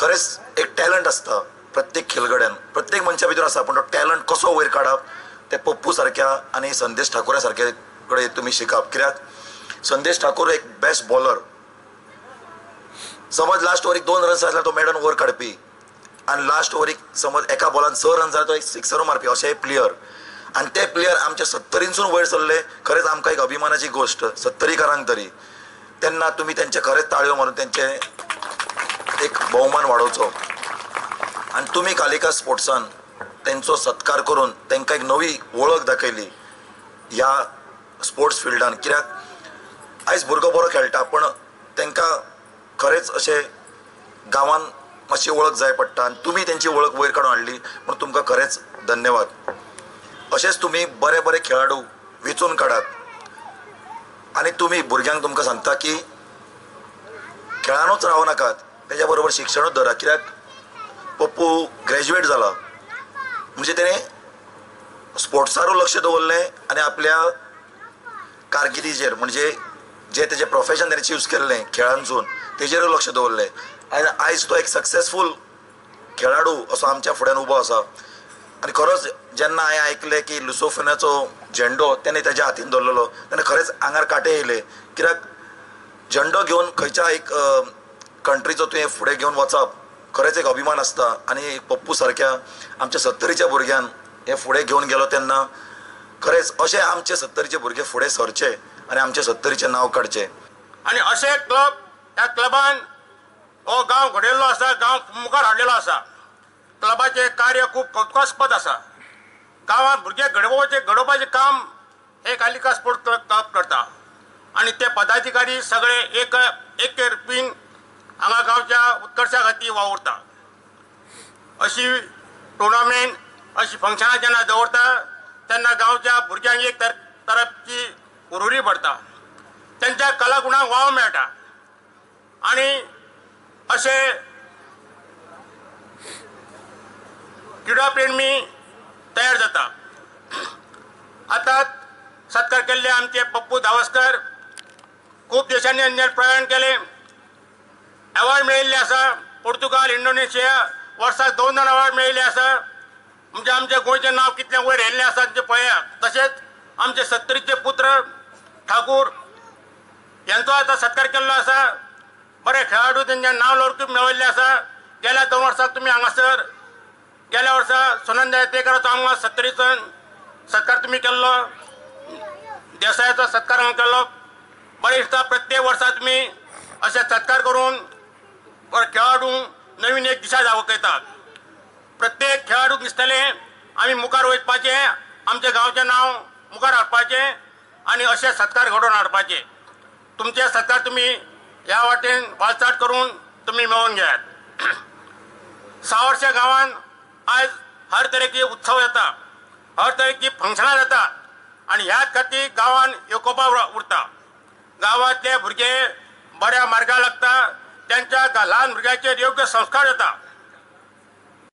खरेंच एक टॅलंट आसता प्रत्येक खेळगड्यान, प्रत्येक मनशा भितर आसा, पूण तो टॅलंट कसो वयर काडप ते पप्पू सारक्या आनी संदेश ठाकूरा सारक्या कडेन तुमी शिकप. कित्याक संदेश ठाकूर एक बेस्ट बॉलर, समज लास्ट ओवरीक 2 रन्स जाल्यार तो मेडन ओवर काडपी आनी लास्ट ओवरीक समज एका बॉलान 6 रन्स जाल्यार तो एक सिक्सर मारपी, अशे प्लेयर. आनी ते प्लेयर आमच्या सत्तरीनसून वयर सरले, खरेंच आमकां एक अभिमानाची गोश्ट सत्तरीकारांक तरी. तेन्ना तुमी तेंचे खरेंच ताळयो मारून तेंचे एक भोवमान वाडोवचो आनी तुमी कालिका स्पोर्ट्सान तेंचो सत्कार करून तेंकां एक नवी वळख दाखयली ह्या स्पोर्ट्स फिल्डान. कित्याक आयज भुरगो बरो खेळटा पण तेंकां खरेंच अशें गांवान मातशी वळख जाय पडटा आनी तुमी तेंची वळख वयर काडून हाडली म्हूण तुमकां खरेंच धन्यवाद. अशेंच तुमी बरे बरे खेळाडू वेंचून काडात आनी तुमी भुरग्यांक तुमकां सांगता की खेळानूच रावं नाकात, तेज्या बरोबर शिक्षणूच धरा. कित्याक पप्पू ग्रॅज्युएट जाला म्हणजे तेणें स्पोर्ट्सारूय लक्ष दवरलें आनी आपल्या कारकिर्दीचेर म्हणजे जे तेजें प्रोफेशन तेणें चूज केल्लें खेळांतसून तेजेरूय लक्ष दवरलें आनी आयज तो एक सक्सेसफूल खेळाडू असो आमच्या फुड्यान उबो आसा. आनी खरोच जेन्ना हांवें आयकलें की लुसोफिनाचो झेंडो तेणें तेज्या हातीन दवरलेलो तेन्ना खरेंच आंगार कांटे येयले. कित्याक झेंडो घेवन खंयच्या एक कंट्रीचो तुवें फुडें घेवन वचप खरेंच एक अभिमान आसता. आनी पप्पू सारक्या आमच्या सत्तरीच्या भुरग्यान हें फुडें घेवन गेलो तेन्ना खरेंच अशे आमचे सत्तरीचे भुरगे फुडें सरचे आनी आमचे सत्तरीचें नांव काडचें. आनी अशे क्लब ह्या क्लबान हो गांव घडयल्लो आसा, गांव मुखार हाडलेलो आसा. क्लबाचें कार्य खूब कौतुकास्पद आसा. गांवांत भुरगे घडोवपाचें काम हे कालिका स्पोर्ट्स क्लब करता आनी ते पदाधिकारी सगळे एक एक रुपीन हांगा गांवच्या उत्कर्शा खातीर वावुरता. अशी टुर्नामेंट अशी फंक्शनां जेन्ना दवरता तेन्ना गांवच्या भुरग्यांक एक तरफची उरुरी पडटा, तेंच्या कलागुणांक वाव मेळटा आनी अशे क्रिडा प्रेमी तयार जाता. आतां सत्कार केल्ले आमचे पप्पू धावस्कर खूब देशांनी अंजन प्रयाण केले, अवॉर्ड मेळिल्ले आसा. पोर्तुगाल, इंडोनेशिया वर्साक 2 2 अवॉर्ड मेळिल्ले आसा. म्हणजे आमच्या गोंयचें नांव कितलें वयर येयल्लें आसा तें पळयात. तशेंच आमचे सत्तरीचे पुत्र ठाकूर यांचो आतां सत्कार केल्लो आसा. बरे खेळाडू तेंचें नांव लौकीक मेळिल्लें आसा. गेल्या 2 वर्साक तुमी हांगासर गेल्या वर्सा सुनंदा येतेकराचो आमकां सत्तरीचो सत्कार तुमी केल्लो, देसायाचो सत्कार हांगा केल्लो. बरें दिसता प्रत्येक वर्सा तुमी अशें सत्कार करून खेळाडू नवीन एक दिशा दाखयतात. प्रत्येक खेळाडूक दिसतलें आमी मुखार वचपाचें, आमच्या गांवचें नांव मुखार हाडपाचें आनी अशे सत्कार घडोवन हाडपाचे. तुमचे सत्कार तुमी ह्या वाटेन वालचाट करून तुमी मेळोवन घेयात. सावर्शा गांवांत आयज हर तरेचे उत्सव जाता, हर तरेची फंक्शनां जाता आनी ह्याच खातीर गांवांत एकोपा उरता. गांवांतले भुरगे बऱ्या मार्गाक लागता, त्यांच्या ल्हान भुरग्यांचेर योग्य संस्कार जाता.